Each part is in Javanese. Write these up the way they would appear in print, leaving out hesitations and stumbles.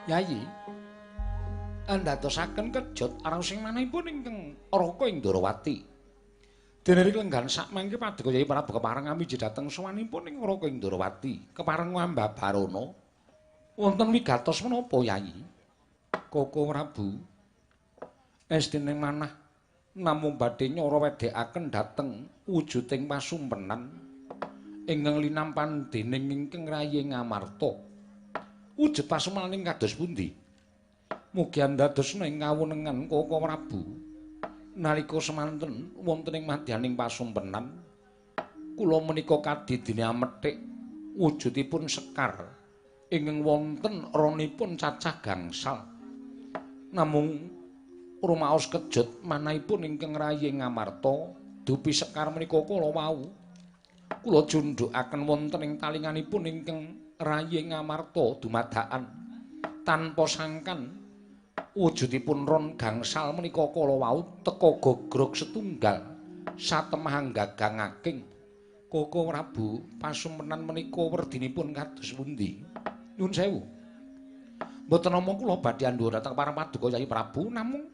Yayi, andadosaken kejut raosing manahipun ingkang Raka Indrawati. Dene ring lenggan sakmangke paduka Yayi Prabu kepareng amiji dhateng sowanipun ing Raka Indrawati. Kepareng Ambabarana wonten wigatos menapa Yayi? Koko Prabu, estine manah namung badhe nyara wedhekaken dhateng wujuding pasumpenan ingkang linampan dening ingkang rayi Ngamarta. Wujud pasumpenan ing kados pundi? Mugi andadosna ing kawunengan Koko Prabu. Nalika semanten wonten ing madyaning pasumpenan, kula menika kadidine amethik wujudipun sekar ingkang wonten ronipun cacah gangsal. Namung rumaos kejut manahipun ingkang rayi Ngamarta dupi sekar menika kala wau kula jundhukaken wonten ing talinganipun ingkang rayi Ngamarta dumadakan tanpa sangkan wujudipun ron gangsal menika kala wau teka gogrog setunggal satemah gagangaking. Koko Prabu, pasumpenan menika werdinipun kados pundi? Nyuwun sewu. Mboten namung kula badhe andhuh dhateng parang paduka Yayi Prabu, namung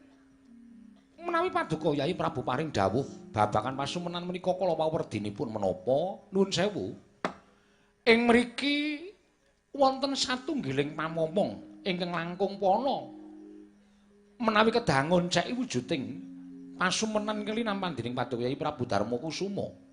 menawi paduka Yayi Prabu paring dawuh babagan pasumpenan menika kala wau werdinipun menapa? Nuwun sewu. Ing mriki wonten satunggiling pamomong ingkang langkung pana menawi kedah ngonceki wujuding pasumpenan ingkang linampan dening paduka Yayi Prabu Darma Kusuma.